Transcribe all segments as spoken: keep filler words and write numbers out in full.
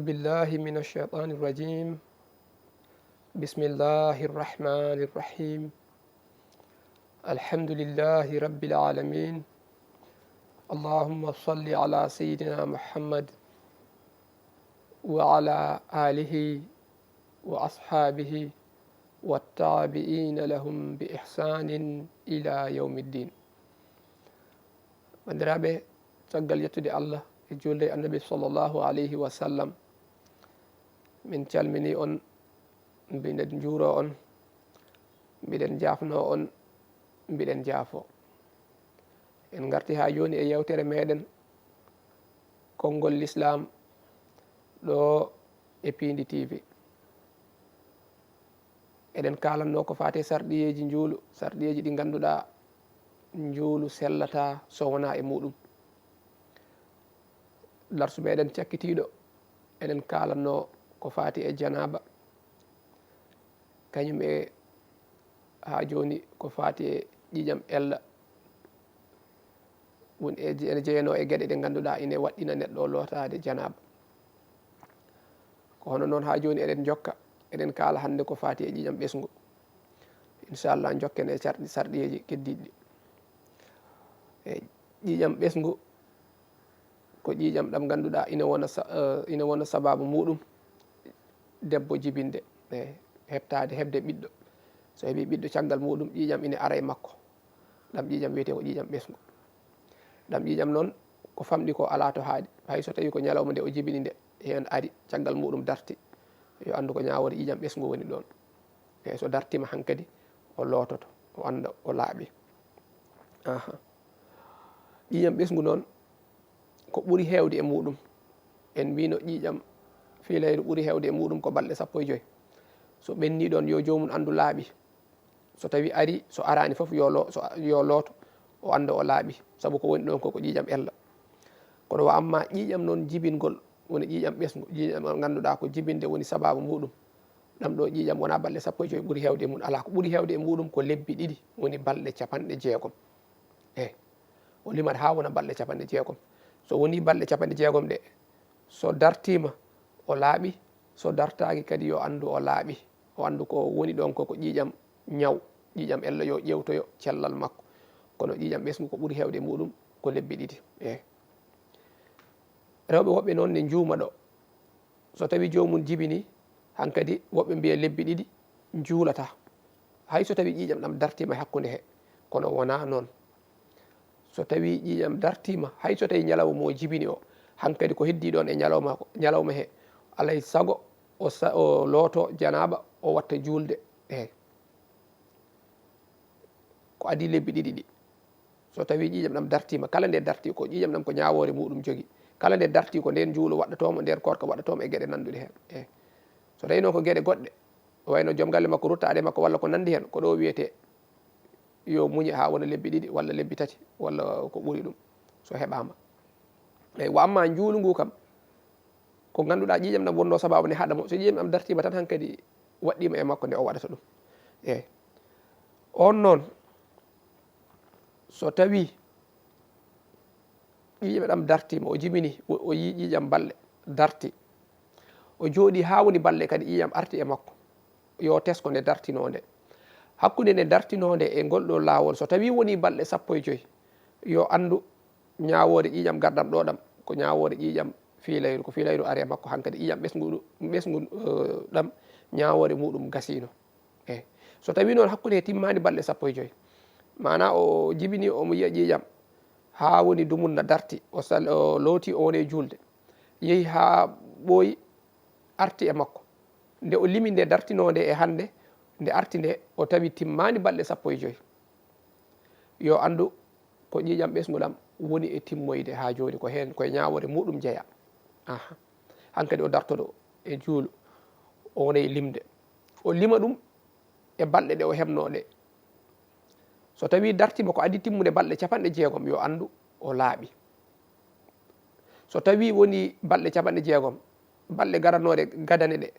بالله من الشيطان الرجيم. بسم الله الرحمن الرحيم. الحمد لله رب العالمين. اللهم صل على سيدنا محمد وعلى آله وأصحابه والتابعين لهم بإحسان إلى يوم الدين. Banndiraaɓe, caggal yettude Allah e juulde e Annabi sallallahu alayhi wa sallam, min calminii on, mbiɗen njuuroo on, mbiɗen njaafnoo on, mbiɗen njaafoo. En ngartii haa jooni e yeewtere meeɗen, Konngol Lislaam, ɗo e Piindi T V. Eɗen kaalannoo ko faati e sarɗiyeeji njuulu, sarɗiyeeji ɗi ngannduɗaa njuulu sellataa so wonaa e muuɗum. Darsu meeɗen cakkitiiɗo, eɗen kaalannoo ko faati e janaaba, kañum e haa jooni ko faati e ƴiiƴam ella. Woni e, ene jeyanoo e geɗe ɗe ngannduɗaa ine waɗɗina neɗɗo lootaade janaaba. Ko hono noon haa jooni eɗen njokka, eɗen kaala hannde ko faati e ƴiiƴam ɓesngu. Inchallah, njokken e sarɗi-, sarɗiyeeji keddiiɗi ɗi. E ƴiiƴam ɓesngu ko ƴiiƴam ɗam ngannduɗaa ina wona sa-, eh, ina wona sabaabu muuɗum debbo jibinde, e heɓtaade, heɓde ɓiɗɗo. So heɓii ɓiɗɗo, caggal muuɗum ƴiiƴam ina ara e makko. Ɗam ƴiiƴam wiyetee ko ƴiiƴam ɓesngu. Ɗam ƴiiƴam noon, ko famɗi ko alaa to haaɗi. Hay so tawii ko ñalawma nde o jibini nde, heen ari, caggal muuɗum darti, yo anndu ko ñaawoore ƴiiƴam ɓesngu woni ɗoon. E so dartiima hankadi, o loototo, o annda o laaɓi. Aha. Ƴiiƴam ɓesngu noon, ko ɓuri heewde e muuɗum, en mbiino ƴiiƴam fiilayru ɓuri heewde e muuɗum ko balɗe sappo e joy. So ɓennii ɗoon, yo joomum anndu laaɓi. So tawii arii, so araani fof, yo lo-, so, yo looto, o annda o laaɓi, sabu ko woni ɗoon ko, ko ƴiiƴam ella. Kono wa amma ƴiiƴam noon jibingol, woni ƴiiƴam ɓesngu, ƴiiƴam ngannduɗaa ko jibinde woni sabaabu muuɗum. Ɗam ɗo ƴiiƴam wonaa balɗe sappo e joy ɓuri heewde e mum. Alaa, ko ɓuri heewde e muuɗum ko lebbi ɗiɗi, woni balɗe capanɗe jeegom. E o limat haa wona balɗe capanɗe jeegom. So wonii balɗe capanɗe jeegom ɗe, so dartiima, o laaɓi, so dartaaki kadi, yo anndu o laaɓi. O anndu ko woni ɗoon ko, ko ƴiiƴam ñaw, ƴiiƴam ella, yo ƴeewtoyo cellal makko. Kono ƴiiƴam ɓesngu ko ɓuri heewde e muuɗum ko lebbi ɗiɗi. E rewɓe woɓɓe noon ne njuuma ɗo. So tawii joomum jibinii, hankadi woɓɓe mbiya lebbi ɗiɗi njuulataa. Hay so tawii ƴiiƴam ɗam dartiima e hakkunde he, kono wonaa noon. So tawii ƴiiƴam dartiima, hay so tawii ñalawma mo jibini o, hankadi ko heddii ɗoon e ñalawma ko, ñalawma he, alay sago o sa-, o looto janaaba, o watta juulde. Eey. Ko adii lebbi ɗiɗi ɗi. So tawii ƴiiƴam ɗam dartiima, kala nde dartii ko ƴiiƴam ɗam ko ñaawoore muuɗum jogii. Kala nde dartii ko ndeen njuulu waɗɗotoo mo, ndeen koorka waɗɗotoo mo e geɗe nannduɗe heen. Eey. So tawii noon ko geɗe goɗɗe, wayno joom galle makko ruttaade makko walla ko nanndi heen, ko ɗo wiyetee yo muñe haa wona lebbi ɗiɗi walla lebbi tati walla ko ɓuri ɗum, so heɓaama. Eey, wa amma njuulu ngu kam, ko ngannduɗaa ƴiiƴam ɗam wonno sabaabu nde haɗa mo, so ƴiiƴam ɗam dartiima tan hankadi waɗɗiima e makko nde o waɗata ɗum. Eey. Oon noon, so tawii ƴiiƴam ɗam dartiima, o jibini, o, o yii ƴiiƴam balɗe darti, o jooɗii haa woni balɗe kadi ƴiiƴam arti e makko, yo tesko nde dartinoo nde. Hakkunde nde dartinoo nde e ngol ɗoo laawol, so tawii wonii balɗe sappo e joy, yo anndu ñaawoore ƴiiƴam garɗam ɗo ɗam, ko ñaawoore ƴiiƴam fiilayru, ko fiilayru ari e makko hankadi, ƴiiƴam ɓesngu ɗu-, ɓesngu, eh, ɗam, ñaawoore muuɗum gasiino. Eey. So tawii noon hakkunde he timmaani balɗe sappo e joy, maanaa o jibinii, omo yiya ƴiiƴam, haa woni dumunna darti, o sal-, o looti, o woni e juulde, yehi haa ɓooyi, arti e makko. Nde o limi nde dartinoo nde e hannde, nde arti nde, o tawi timmaani balɗe sappo e joy. Yo anndu ko ƴiiƴam ɓesngu ɗam woni e timmoyde haa jooni, ko heen, ko e ñaawoore muuɗum jeyaa. Aha. Hankadi o dartoto e juulu, o wona e limde. O lima ɗum e balɗe ɗe o heɓnoo ɗe. So tawii dartiima ko adii timmude balɗe capanɗe jeegom, yo anndu o laaɓi. So tawii wonii balɗe capanɗe jeegom, balɗe garanooɗe gadane ɗe,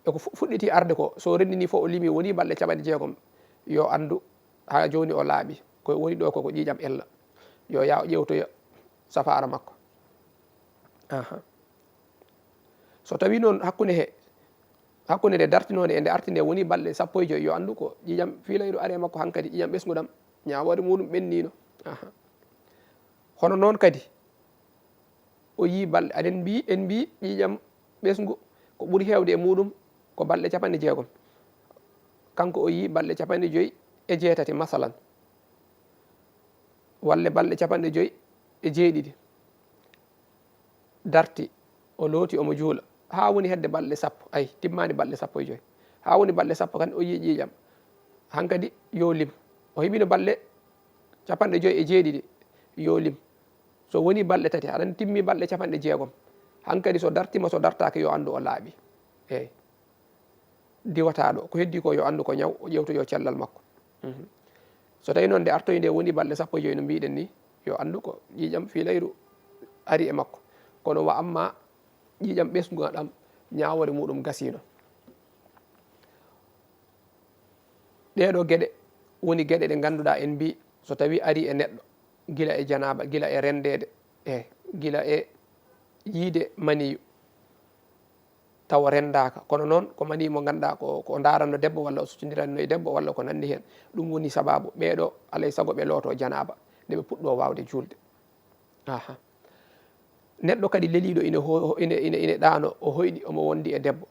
e ko fu-, fuɗɗitii arde ko, so renndinii fof o limii wonii balɗe capanɗe jeegom, yo anndu haa jooni o laaɓi. Ko woni ɗo ko, ko ƴiiƴam ella. Yo yaa o ƴeewtoya safaara makko. Aha. So tawii noon hakkunde he, hakkunde nde dartinoonde e nde arti nde wonii balɗe sappo e joy, yo anndu ko ƴiiƴam fiilayru ari e makko hankadi, ƴiiƴam ɓesngu ɗam, ñaawoore muuɗum ɓenniino. Aha. Hono noon kadi, o yii balɗe, aɗen mbii, en mbii ƴiiƴam ɓesngu ko ɓuri heewde e muuɗum ko balɗe capanɗe jeegom. Kanko o yii balɗe capanɗe joy e jeetati, masalan, walla balɗe capanɗe joy e jeeɗiɗi. Darti, o looti, omo juula, haa woni hedde balɗe sappo, ay, timmaani balɗe sappo e joy. Haa woni balɗe sappo kan, o yii ƴiiƴam. Hankadi, yo lim. O heɓino balɗe capanɗe joy e jeeɗiɗi, yo lim. So wonii balɗe tati, aɗa anndi timmi balɗe capanɗe jeegom. Hankadi, so dartiima, so dartaaki, yo anndu o laaɓi. Eey. Diwataaɗo, ko heddii ko yo anndu ko ñaw, o ƴeewtoyoo cellal makko. Mhm. So tawii noon nde artoyi nde wonii balɗe sappo e joy no mbiiɗen nii, yo anndu ko ƴiiƴam fiilayru ari e makko. Kono wa amma ƴiiƴam ɓesngu ɗam, ñaawoore muuɗum gasiino. Ɗee ɗoo geɗe woni geɗe ɗe ngannduɗaa en mbii, so tawii arii e neɗɗo, gila e janaaba, gila e renndeede, e gila e yiyde maniyu, tawa renndaaka. Kono noon, ko maniyu mo ngannduɗaa ko, ko o ndaaranno debbo, walla o suttondiranno e debbo, walla ko nanndi heen. Ɗum woni sabaabu ɓee ɗoo, alaa e sago ɓe lootoo janaaba, nde ɓe puɗɗoo waawde juulde. Aha. Neɗɗo kadi leliiɗo ine ho-, ine, ine, ine ɗaano, o hoyɗi, omo wondi e debbo,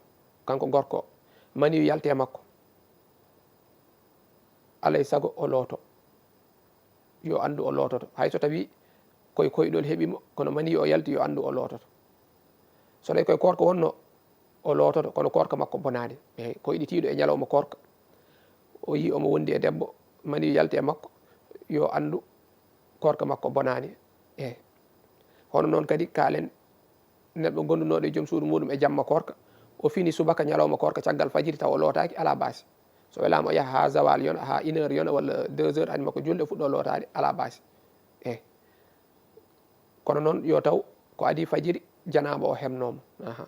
kanko gorko, maniyu yalti e makko. Alaa e sago o looto. Yo anndu o loototo. Hay so tawii koye koyɗol heɓi mo, kono maniyu o yalti, yo anndu o loototo. So tawii koye koorka wonno, o loototo, kono koorka makko bonaani. Eey, koyɗitiiɗo e ñalawma koorka, o yii omo wondi e debbo, maniyu yalti e makko, yo anndu koorka makko bonaani. Eey. Hono noon kadi kaalen neɗɗo gondunooɗo e joom suudu muuɗum e jamma koorka, o fini subaka ñalawma koorka caggal fajiri tawa o lootaaki, alaa baasi. So welaama o yaha haa zawal yona, haa une heure yona walla deux heures, adii makko julde fuɗɗoo lootaade, alaa baasi. Eey. Kono noon yo taw ko adii fajiri janaaba o heɓnoo mo. Aha.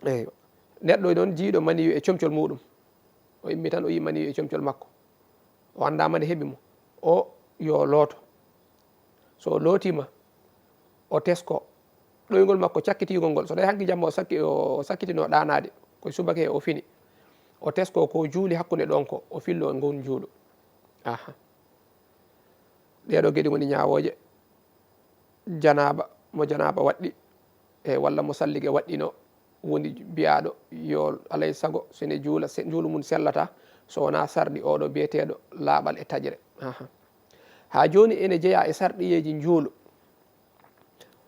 Eey. Neɗɗo noon jiyɗo maniyu e comcol muuɗum, o immii tan o yii maniyu e comcol makko, o anndaa mande heɓi mo, o yo looto. So o lootiima, o tesko ɗoyngol makko cakkitiingol ngol. So tawii hanki jamma o sakki-, o sakkitinoo ɗaanaade, ko e subaka he o fini. O tesko ko juuli hakkunde ɗoon ko, o filloo e nguun juulu. Aha. Ɗee ɗoo geɗe ngoni ñaawooje janaaba, mo janaaba waɗɗi, e walla mo sallige waɗɗinoo, woni biyaaɗo yo alaa e sago so ene juula, se-, njuulu mum sellataa so wonaa sarɗi oo ɗoo biyeteeɗo laaɓal e taƴre. Aha. Haa jooni ene jeyaa e sarɗiyeeji njuulu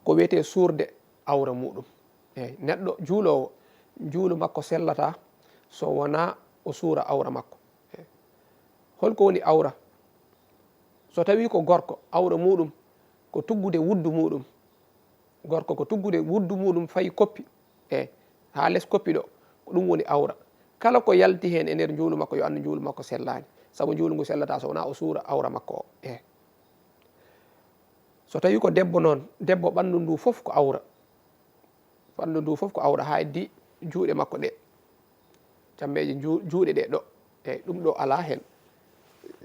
ko wiyetee suurde awra muuɗum. Eey, neɗɗo juuloowo, njuulu makko sellataa so wonaa o suura awra makko. Eey. Hol ko woni awra? So tawii ko gorko, awra muuɗum ko tuggude wuddu muuɗum. Gorko ko tuggude wuddu muuɗum fayi koppi, e haa les koppi ɗo, ko ɗum woni awra. Kala ko yalti heen e nder njuulu makko, yo anndu njuulu makko sellaani. Sabu njuulu ngu sellataa so wonaa o suura awra makko o. E so tawii ko debbo noon, debbo ɓanndu ndu fof ko awra. Ɓanndu ndu fof ko awra, haa heddii juuɗe makko ɗe, cammeeje ju-, juuɗe ɗe ɗo. Eey, ɗum ɗo alaa heen.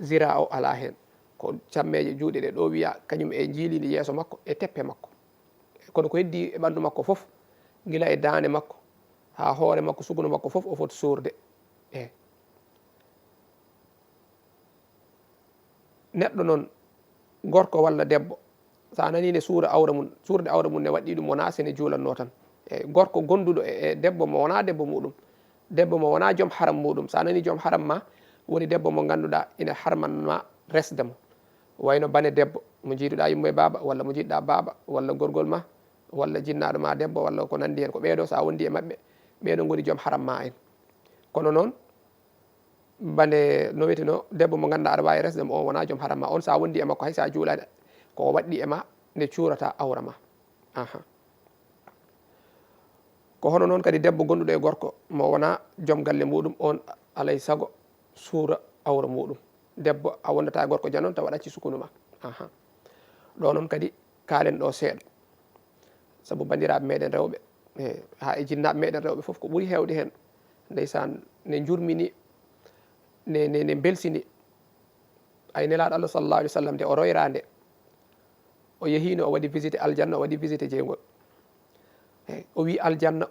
Zira o alaa heen. Ko cammeeje juuɗe ɗe ɗo wiyaa, kañum e njiilindi yeeso makko e teppe makko. Kono ko heddii e ɓanndu makko fof, gila e daande makko, haa hoore makko, sukunu makko fof, o foti suurde. Eey. Neɗɗo noon, gorko walla debbo, so a nanii ne suura awra mum, suurde awra mum ne waɗɗii ɗum, wonaa so ne juulatnoo tan. Eey, gorko gonduɗo e, e debbo mo wonaa debbo muɗum, debbo mo wonaa joom haram muɗum, so a nanii joom haram ma, woni debbo mo ngannduɗaa ina harman ma resde mo. Wayno bane debbo, mo njiiduɗaa yumma e baaba, walla mo njiɗɗaa baaba, walla gorgol ma, walla jinnaaɗo ma debbo, walla ko nanndi heen, ko ɓeeɗo, so a wondi e maɓɓe, ɓeeɗo ngoni joom haram ma en. Kono noon, bane no wiyeteno, debbo mo ngannduɗaa aɗa waawi resde mo, on wonaa joom haram ma. On, so a wondi e makko, hay so a juulaani, ko o waɗɗii e ma, nde cuurata awra ma. Aha. Ko hono noon kadi debbo gonduɗo e gorko mo wonaa joom galle muɗum, on alay sago suura awra muɗum. Debbo, a wondataa e gorko jano tawa aɗa acci sukunu ma. Aha. Ɗo noon kadi kaalen ɗo seeɗa. Sabu banndiraaɓe meɗen rewɓe, e, haa e jinnaaɓe meɗen rewɓe fof, ko ɓuri heewde heen, ndeysaan, ne njurmini, ne, ne, ne mbelsini. Ay, Nelaaɗo Allah sallallahu alaihi wa sallam, nde o royraa nde, o yehiino, o waɗi visite aljanna, o waɗi visite jeyngol. Eyi, o wi aljanna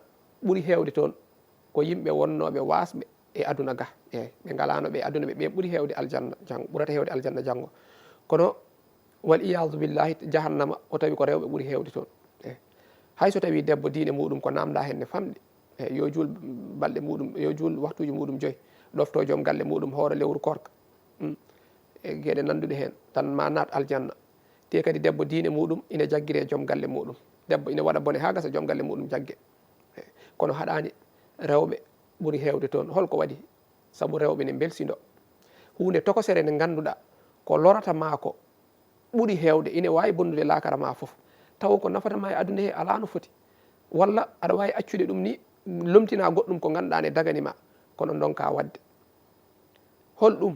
ɓuri heewde toon ko yimɓe wonnooɓe waasɓe e aduna ga. Eyi, ɓe ngalaano ɓe e aduna ɓe, ɓe ɓuri heewde aljanna janngo, ɓurata heewde aljanna janngo. Kono wal iyaazu billahi, jahannama o tawi ko rewɓe ɓuri heewde toon. Eyi, hay so tawi debbo diine muɗum ko namda heen ne famɗi, eyi, yo juul balɗe muɗum, yo juul waktuuji muɗum joyi, ɗofto joom galle muɗum, hoora lewru koorka. Mm. E geɗe nannduɗe heen, tan ma naat aljanna. Te kadi debbo diine muɗum ina jaggire joom galle muɗum. Debbo ina waɗa bone haa gasa joom galle muɗum jagge. Kono haɗaani rewɓe ɓuri heewde toon. Holko waɗi? Sabu rewɓe ne mbelsindo. Huunde tokosere nde ngannduɗaa ko lorata maa ko ɓuri heewde, ina waawi bonnude laakara maa fof. Tawa ko nafata maa e aduna he alaa no foti. Walla aɗa waawi accude ɗum ni, lomtina goɗɗum ko ngannduɗaa ne dagani ma, kono ndonka waɗde. Holɗum?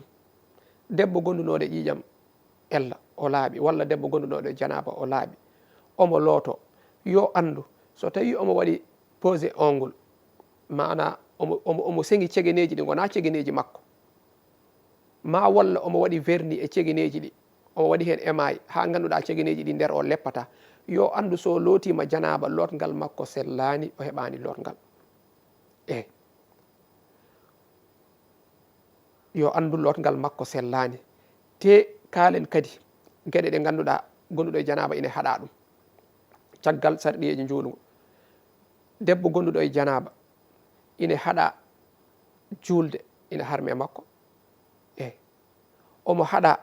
Debbo gondunooɗo e ƴiiƴam ella, o laaɓi, walla debbo gondunooɗo e janaaba, o laaɓi, omo looto, yo anndu, so tawi omo waɗi pose ongle, maana omo, omo, omo seŋi cegeneeji ɗi ngonaa cegeneeji makko, ma walla omo waɗi verni e cegeneeji ɗi, omo waɗi heen emaay, haa ngannduɗaa cegeneeji ɗi nder o leppata, yo anndu so lootiima janaaba, lootngal makko sellaani, o heɓaani lootngal. Eey. Yo anndu lootngal makko sellaani. Te kaalen kadi geɗe ɗe ngannduɗaa gonduɗo e janaaba ina haɗa ɗum. Caggal sarɗiyeeji njuulngu. Debbo gonduɗo e janaaba ina haɗa juulde, ina harmi e makko. Eey. Omo haɗa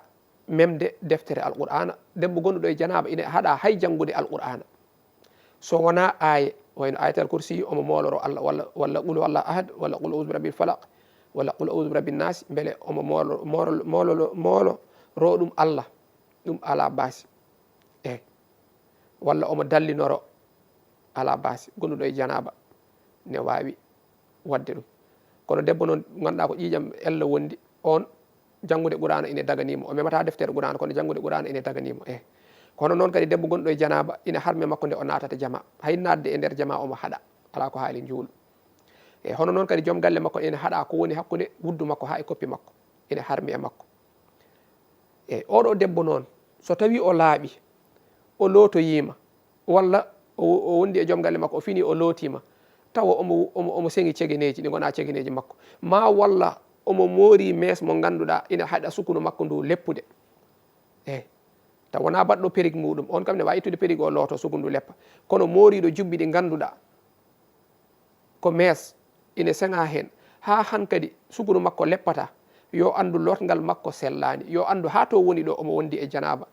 memde deftere Alqur'aana. Debbo gonduɗo e janaaba ina haɗa hay janngude Alqur'aana. So wonaa aaye, wayno Ayatal Kursi, omo mooloro Allah, walla, walla Qul huwallahu ahad, walla Qul a'udhu birabbil falaq, walla Qul a'udhu birabbin nas, mbele omo moolo, moolo, moolo, mooloro ɗum Allah, ɗum alaa baasi. Eey. Walla omo dallinoro, alaa baasi. Gonduɗo e janaaba ne waawi waɗde ɗum. Kono debbo noon, ngannduɗaa ko ƴiiƴam ella wondi, oon janngude Qur'aana ine daganii mo. O memataa deftere Qur'aana, kono janngude Qur'aana ine daganii mo. Eey. Kono noon kadi debbo gonɗo e janaaba ina harmi e makko nde o naatata jamaa. Hay naatde e nder jamaa omo haɗa. Alaa ko haali njuulu. Eey, hono noon kadi joom galle makko ina haɗa ko woni hakkunde wuddu makko haa e koppi makko. Ina harmi e makko. Eey, oɗo debbo noon, so tawi o laaɓi, o lootoyiima, walla o, o wondi e joom galle makko, o fini, o lootiima, tawa omo, omo, omo seŋi cegeneeji ɗi ngonaa cegeneeji makko, ma walla omo moori mees mo ngannduɗaa ina haɗa sukunu makko ndu leppude. Eey, tawa wonaa baɗɗo perik muɗum, on kam ne waawi ittude perik o looto sukunu ndu leppa, kono mooriiɗo jubbi ɗi ngannduɗaa ko mees ina seŋa heen, haa han kadi sukunu makko leppata, yo anndu lootngal makko sellaani, yo anndu haa to woni ɗo omo wondi e janaaba.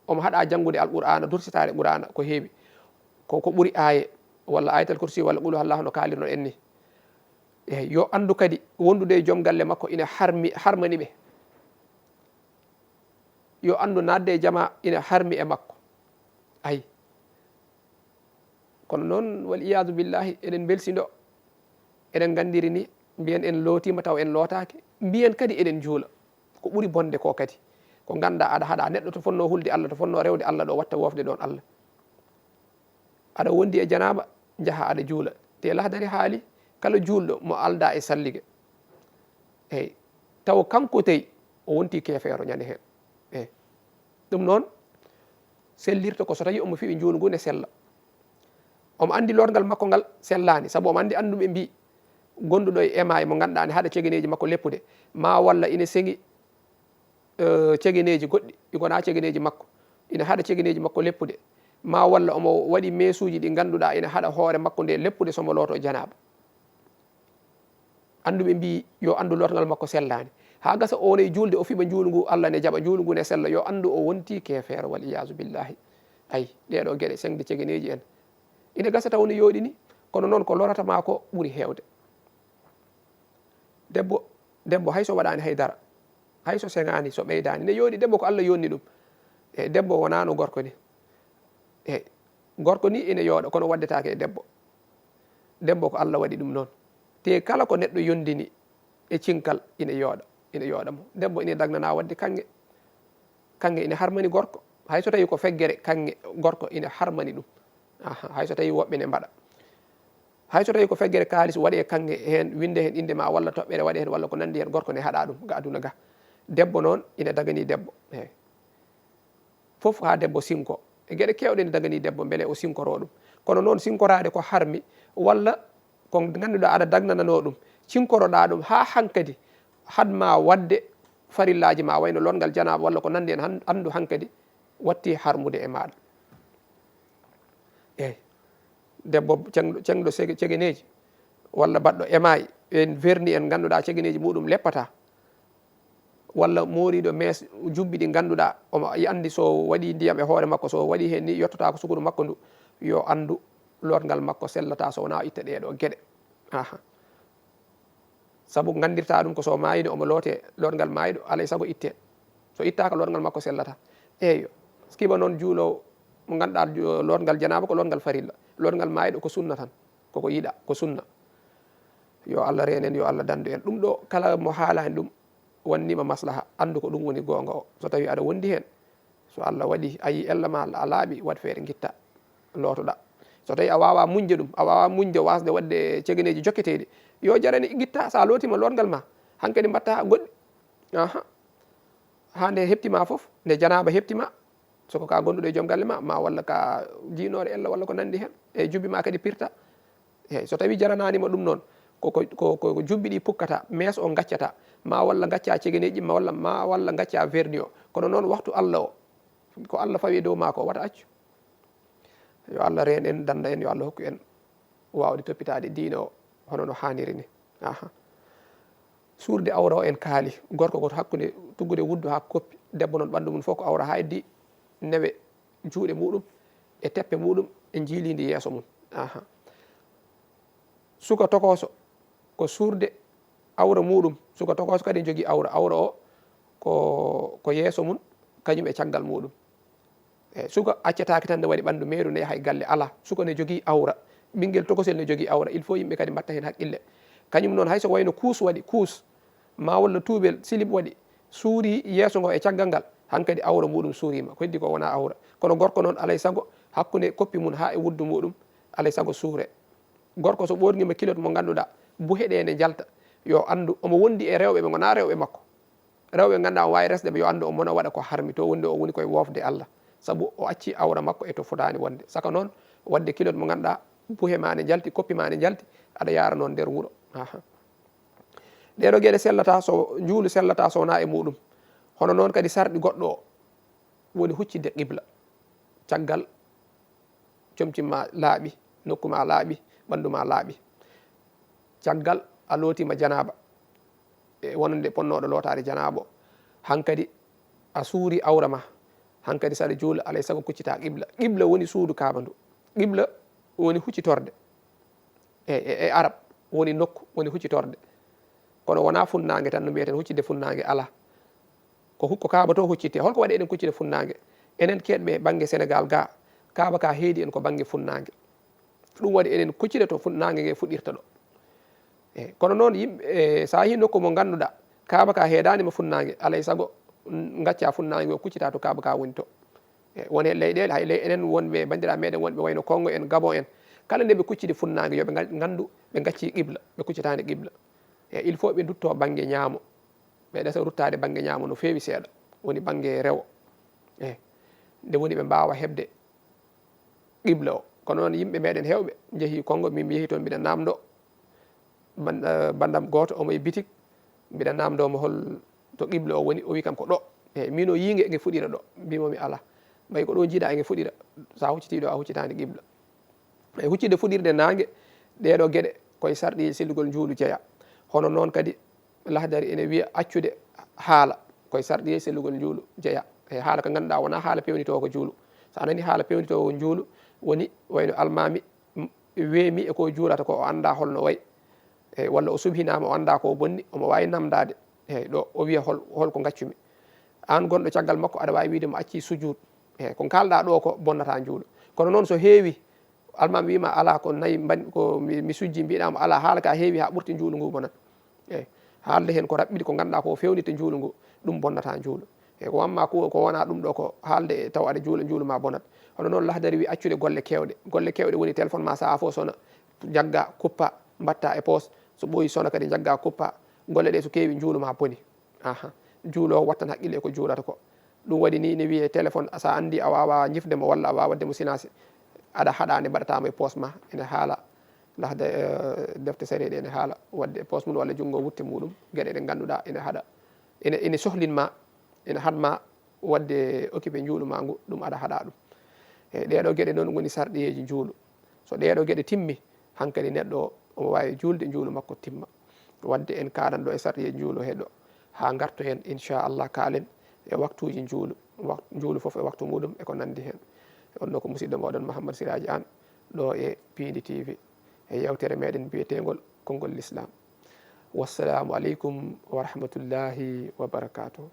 Omo haɗa janngude Alqur'aana, dursitaare Qur'aana ko heewi. Ko, ko ɓuri aaye, walla Ayatal Kursi, walla Qul huwallahu no kaalirno en ni. Eey, yo anndu kadi wondude e joom galle makko ina harmi, harmani ɓe. Yo anndu naatde e jamaa ina harmi e makko. Ayi. Kono noon, wal iyaadu billahi, eɗen mbelsindo. Eɗen nganndiri ni, mbiyen en lootiima taw en lootaaki. Mbiyen kadi eɗen njuula. Ko ɓuri bonde ko kadi. Ko ngannduɗaa aɗa haɗa neɗɗo to fotnoo hulde Allah, to fotnoo rewde Allah ɗo, watta woofde ɗoon Allah. Aɗa wondi e janaaba, njaha aɗa juula. Te Lahdari haali, kala juulɗo mo aldaa e sallige. Eey, taw kanko tey, o wonti keefeero ñande heen. Eey. Ɗum noon, sellirta ko so tawi omo fiɓi njuulu ngu ne sella. Omo anndi lootngal makko ngal sellaani, sabu omo anndi annduɓe mbii, gonduɗo e emaay mo ngannduɗaa ne haɗa cegeneeji makko leppude, ma walla ina seŋi, eh, cegeneeji goɗɗi, ɗi ngonaa cegeneeji makko, ina haɗa cegeneeji makko leppude, ma walla omo waɗi meesuuji ɗi ngannduɗaa ina haɗa hoore makko nde leppude so mo looto janaaba. Annduɓe mbii, yo anndu lootngal makko sellaani. Haa gasa o wona e juulde, o fiɓa njuulu ngu, Allah ne jaɓa, njuulu ngu ne sella, yo anndu o wonti keefeero, wal iyaazu billahi. Ayi, ɗee ɗoo geɗe, seŋde cegeneeji en. Ina gasa taw ne yooɗi ni, kono noon ko lorata maa ko ɓuri heewde. Debbo, debbo hay so waɗaani hay dara, hay so seŋaani, so ɓeydaani, ne yooɗi. Debbo ko Allah yonni ɗum. E debbo wonaano gorko ni. E gorko ni ina yooɗa, kono waddetaake e debbo. Debbo ko Allah waɗi ɗum noon. Te kala ko neɗɗo yondini e cinkal ina yooɗa, ina yooɗa mo. Debbo ina dagnana waɗde kaŋŋe. Kaŋŋe ina harmani gorko. Hay so tawi ko feggere, kaŋŋe gorko ina harmani ɗum. Aha, hay so tawi woɓɓe ne mbaɗa. Hay so tawi ko feggere kaalis, waɗe kaŋŋe heen, winnde heen innde ma, walla toɓɓere waɗe heen, walla ko nanndi heen, gorko ne haɗa ɗum ga aduna ga. Debbo noon ina dagani debbo. Eey. Fof haa debbo sinko. E geɗe keewɗe ne dagani debbo, mbele o sinkoro ɗum. Kono noon sinkoraade ko harmi, walla ko ngannduɗaa aɗa dagnananoo ɗum, cinkoroɗaa ɗum haa hankadi, haɗ ma waɗde farillaaji ma, wayno lootngal janaaba walla ko nanndi heen, han-, anndu hankadi watti harmude e maaɗa. Eey, debbo ceŋɗo, ceŋɗo sege-, cegeneeji, walla baɗɗo emaay, en verni en ngannduɗaa cegeneeji muɗum leppataa, walla mooriiɗo mees jubbi ɗi ngannduɗaa, omo anndi so waɗii ndiyam e hoore makko, so waɗii heen ni yottotaako sukuru makko ndu, yo anndu lootngal makko sellataa so wonaa itta ɗee ɗoo geɗe. Aha. Sabu nganndirtaa ɗum ko so maayii ne omo lootee, lootngal maayɗo alay sago ittee. So ittaaka, lootngal makko sellataa. Eeyo, sikiba noon juuloowo mo ngannduɗaa ju-, lootngal janaaba ko lootngal farilla. Lootngal maayɗo ko sunna tan, koko yiɗaa, ko sunna. Yo Allah reen en, yo Allah danndu en. Ɗum ɗoo kala mo haalaani ɗum, wonniima maslaha, anndu ko ɗum woni goonga o. So tawii aɗa wondi heen, so Allah waɗii a yii ella ma a laaɓi, waɗ feere ngitta, lootoɗaa. So tawii a waawaa muñde ɗum, a waawaa muñde waasde waɗde cegeneeji jokketeeɗi, yo jarani ngitta, so a lootiima lootngal ma, hankadi mbaɗtaa goɗɗi. Aha. Haa nde heɓti ma fof, nde janaaba heɓti ma, so ko ka gonduɗo e joom galle ma, ma walla ka jiinoore ella walla ko nanndi heen, e jubbi ma kadi pirta. Eey, so tawii jaranaani ma ɗum noon, ko, ko, ko, ko, ko jubbi ɗi pukkata, mees o ngaccata, ma walla ngacca cegeneeji, ma walla, ma walla ngacca verni o. Kono noon waktu Allah o, ko Allah fawi e dow ma ko, wata accu. Yo Allah reen en, dannda en, yo Allah hokku en waawde toppitaade diine o hono no haaniri ni. Aha. Suurde awra o en kaali, gorko ko hakkunde tuggude wuddu haa koppi, debbo noon ɓanndu mum fof ko awra, haa heddi newe juuɗe muɗum e teppe muɗum e njiilindi yeeso mum. Aha. Suka tokooso ko suurde awra muɗum, suka tokooso kadi ne jogii awra, awra o ko, ko yeeso mum kañum e caggal muɗum. E suka accataake tan ne waɗi ɓanndu meeru ne yaha e galle, alaa. Suka ne jogii awra, ɓinngel tokosel ne jogii awra, il faut yimɓe kadi mbatta heen haqqille. Kañum noon hay so wayno kuus waɗi, kuus ma walla tuubel silip waɗi, suuri yeeso ngo e caggal ngal, hankadi awra muɗum suuriima, ko heddi ko wonaa awra. Kono gorko noon alay sago hakkunde koppi mum haa e wuddu muɗum alay sago suure. Gorko so ɓoorniima kilot mo ngannduɗaa buhe ɗe ne njalta, yo anndu omo wondi e rewɓe ɓe ngonaa rewɓe makko. Rewɓe ngannduɗaa o waawi resde ɓe, yo anndu o mona waɗa ko harmi, to woni o woni koye woofde Allah, sabu o acci awra makko e to fotaani wonde. Saka noon, waɗde kilot mo ngannduɗaa buhe ma ne njalti, koppi ma ne njalti, aɗa yaara noon nder wuro. Aha. Ɗee ɗoo geɗe sellataa so, njuulu sellataa so wonaa e muɗum. Hono noon kadi sarɗi goɗɗo o woni huccitde qibla. Caggal comci ma laaɓi, nokku ma laaɓi, ɓanndu ma laaɓi. Caggal a lootiima janaaba, e wonande ponnooɗo lootaade janaaba o. Hankadi a suuri awra ma. Hankadi so aɗa juula, alay sago kuccitaa qibla. Qibla woni suudu Kaaba ndu. Qibla woni huccitorde. E, e, e Arab woni nokku, woni huccitorde. Kono wonaa funnaange tan no mbiyeten huccitde funnaange, alaa. Ko hu-, ko Kaaba to huccitee. Holko waɗi eɗen kuccita funnaange? Enen keedɓe bannge Senegaal ga, Kaaba ka heedi en ko bannge funnaange. Ɗum waɗi eɗen kuccita to funnaange nge fuɗirta ɗo. E, kono noon yimɓe, e, so a yii nokku mo ngannduɗaa Kaaba ka heedaani ma funnaange, alay sago, mm, ngacca funnaange o kuccita to Kaaba ka woni to. E, won heen leyɗeele, hay ley enen wonɓe, banndiraaɓe meɗen wonɓe wayno Kongo en, Gabon en, kala nde ɓe kuccidi funnaange, yo ɓe ngal-, nganndu ɓe ngacci qibla, ɓe kuccitaani qibla. E, il faut ɓe ndutto bannge ñaamo, ɓe ɗasa ruttaade bannge ñaamo no feewi seeɗa, woni bannge rewo. E, nde woni ɓe mbaawa heɓde qibla o. Kono noon yimɓe meɗen heewɓe njehii Kongo, min mi yehii toon mbiɗa naamndo, ban-, eh, banndam gooto, omo e bitik, mbiɗa naamndoo mo hol to qibla o woni, o wi kam ko ɗo. Eeyi, miin o yii nge, nge fuɗira ɗo, mbiimi alaa. Ɓay ko ɗo njiiɗaa nge fuɗira, so a huccitii ɗo, a huccitaani qibla. E huccitde fuɗirde naange, ɗee ɗoo geɗe ko e sarɗi sellugol njuulu jeyaa. Hono noon kadi, Lahdari ene wiya accude haala ko e sarɗi sellugol njuulu jeyaa. E haala ko ngannduɗaa wonaa haala peewnitoowo ko juulu. So a nanii haala peewnitoowo njuulu, woni wayno almaami, m-, weemi e ko juulata ko, o anndaa holno wayi. E walla o subhinaama, o anndaa ko bonni, omo waawi naamndaade. E ɗo o wiya hol, hol ko ngaccumi. Aan gonɗo caggal makko, aɗa waawi wiide mo accii sujuud. E ko kaalɗaa ɗo ko bonnataa njuulu. Kono noon so heewi, almaami wiima alaa ko nayi mbaɗ-, ko mi, mi sujji, mbiɗaa mo alaa, haala ka heewi haa ɓurti njuulu ngu bonat. Eeyi, haalde heen ko raɓɓiɗi ko ngannduɗaa ko feewnitta njuulu ngu, ɗum bonnataa njuulu. Eeyi, ko wamma ko, ko wonaa ɗum ɗo ko haalde e taw aɗa juula, njuulu ma bonat. Hono noon Lahdari wi accude golle keewɗe. Golle keewɗe woni téléphone ma sahaa fof sona, njagga, kuppa, mbatta e poos. So ɓooyi sona kadi njagga, kuppa. Golle ɗe so keewi njuulu ma boni. Aha. Juuloowo wattan haqqille e ko juulata ko. Ɗum waɗi ni ne wiyee téléphone, so a anndi a waawaa ñifde mo walla a waawaa waɗde mo silencieux, aɗa haɗa nde mbaɗataama e poos ma, ene haala lahda, eh, defte sariya ɗe ene haala waɗde e poos mum walla junngo wutte muɗum, geɗe ɗe ngannduɗaa ene haɗa, ene, ene sohlin ma, ene haɗ ma waɗde occupé njuulu ma ngu, ɗum aɗa haɗa ɗum. E ɗeɗo geɗe noon ngoni sarɗiyeeji njuulu. So ɗeɗo geɗe timmi, hankadi neɗɗo o omo waawi juulde njuulu makko timma. Waɗde en kaalan ɗo e sarɗiyeeji njuulu he ɗo, haa ngartoyen inchallah kaalen e waktuuji njuulu, wak-, njuulu fof e waktu muɗum e ko nanndi heen. On ɗo ko musidɗo mooɗon Mouhammad Siraji Anne, ɗo e Piindi T V, e yewtere meɗen biyeteengol Konngol Lislaam. Wassalaamu aleykum wa rahmatullahi wa barakaatuh.